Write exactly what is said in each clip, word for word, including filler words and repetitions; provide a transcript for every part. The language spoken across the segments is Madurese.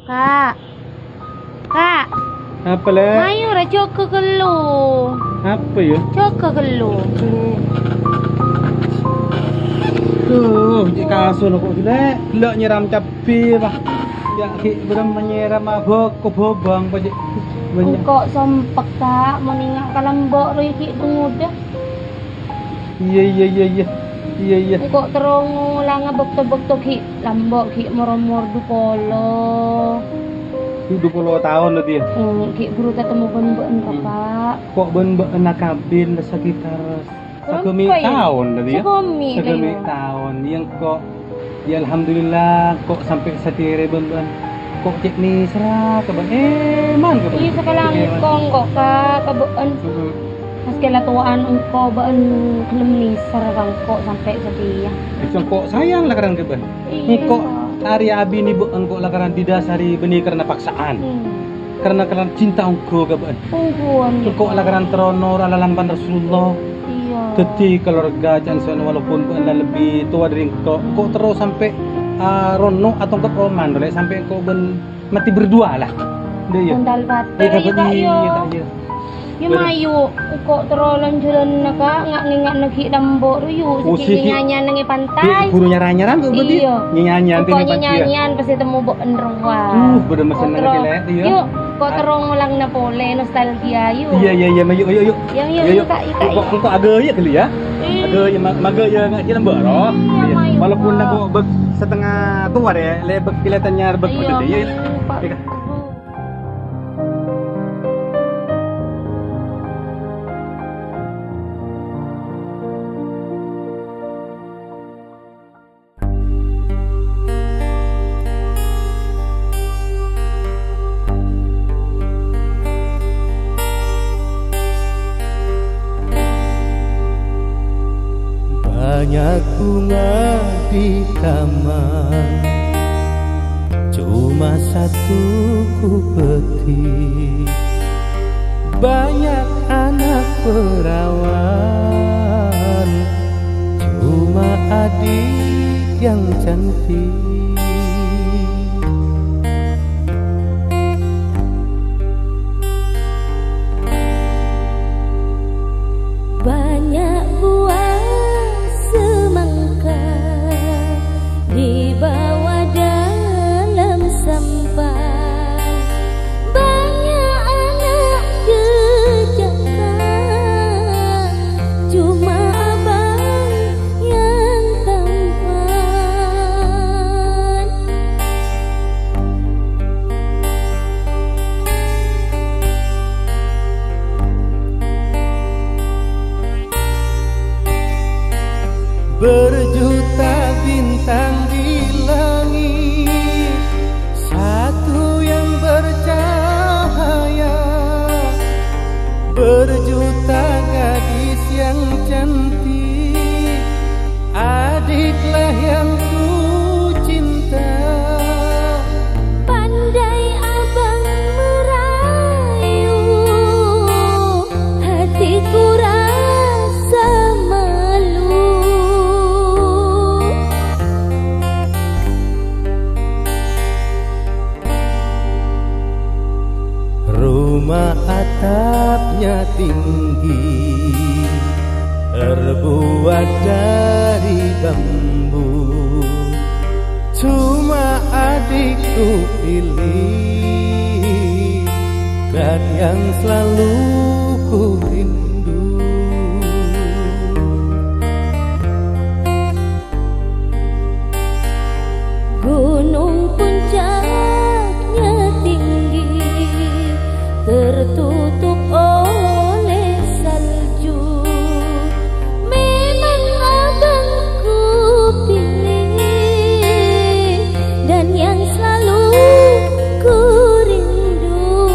Ka'. Ka'. Apa, Lè'? Mayu ra jâgâ ghâllu. Apa, yâ? Jâgâ ghâllu. Duh, cè' kasur kok, Lè'. Ghellâ' nyèram cabbhi, bâh. Yâ, ghi' bârâmma nyèram, bâ-, kobâbâng, apa, cè'? Bânnya'. Engko' sompek, Ka'. Mon enga' ka lambâ' rowa ghi' dhu-ngodâ. Iyâ, iyâ, iyâ, iyâ. Iyâ, iyâ. Engko' terro ngolangè bâkto-bâkto ghi' lambâ' ghi' mor-omor dhu polo. Ghi' dhu polo taon, la, Dhi, yâ? Hmm, ghi' buru tatemmo bân bâ'na, Hmm. Ka'. Ko' bân bâ'na kabin la sekitar Berapa sagâmè' ya? Taon, la, Dhi, yâ? Sagâmè', Sagâmè' Lè'. Taon. Yâ, engko'. Yâ, alhamdulillah, ko' sampè' satèya bân bâ'na. Ko' cè' nèserra ka bâ'na. Eh, man ka bâ'na. Iyâ, sakalangkong ko', Ka', ka bâ'na. Mm-mm. Maskè la towa'an engko' bâ'na ghellem nèser ka engko' sampè' satèya. Engko' sayang la karana ka bâ'na. Iyâ, engko' Ka'. Arè abinè bâ'na engko' la karana didasari bânnè karana paksaan. Hmm. Karana, karana cinta ongghu ka bâ'na. Ongghuwân, Ka'. Engko' la karana terro noro' alalampan Rasulullah. Iyâ. Dhâddhi, kalorga ca'na sè walaupun bâ'na la lebbi towa dâri engko', engko' terro sampè', ah, rono atongket roman, Lè', sampè' engko' bân matè berdua la. Dâ, iyâ. Buntal pate, Iyâ, iyâ, Ka', iyâ. Iyâ, Ka', iyâ. Yâ, Bâdâ. Mayu, engko' terro lan-jhâlânna, Ka', nga'-ngènga'na ghi' lambâ' rowa, Oh, sè ghi' sè ghi', nyanyian neng è pantai. Ghi' buru nyara-nyara, Bâdâ? Iyâ. Nyanyian, Engko' neng è pantai, yâ. Nyanyian pastè temmo bâ'na rowa. Uh, bâdâ masennengnga, Terro. Lè', iyâ. Yuk, engko' terro ngolangna polè nostalgia, yuk. Iyâ, iyâ, iyâ, mayu, yuk, yuk. Yuk, yuk, Ayo. Yuk, Ka', yuk, Ka', Engko', yuk. Engko' aghâjâ ghâllu, yâ. Iyâ. Aghâjâ, ma-, maghâjâ ngajhi lambâ' rowa. Iyâ, Iyâ. Mayu, Walaupun Ka'. Engko' bâk setengah towa, yâ, Lè', bâk kelihatan nyar bâk Iyâ, Bâdâ, iyâ. Mayu, Ka'. Iyâ. Banyak bunga di taman, cuma satu ku petik. Banyak anak perawan, cuma adik yang cantik. Banyak buah semangka dibawa dalam sampan. Banyak anak durjaka, cuma abang yang tampan. Berjuta bintang di langit, satu yang bercahaya. Berjuta gadis yang cantik, adiklah yang ku cinta. Pandai abang merayu, hatiku rasa malu. Rumah atapnya tinggi, terbuat dari bambu. Cuma adikku pilih, dan yang selalu ku rindu. Gunung puncaknya tinggi, tertutup oleh salju. Memang abang ku pilih, dan yang selalu ku rindu.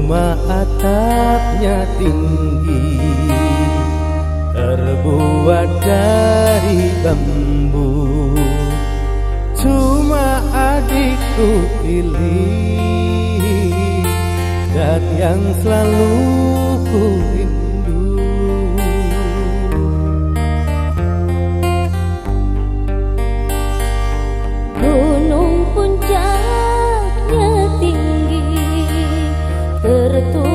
Cuma atapnya tinggi, terbuat dari bambu. Cuma adikku pilih, dan yang selalu ku rindu. Gunung puncaknya tinggi, tertutup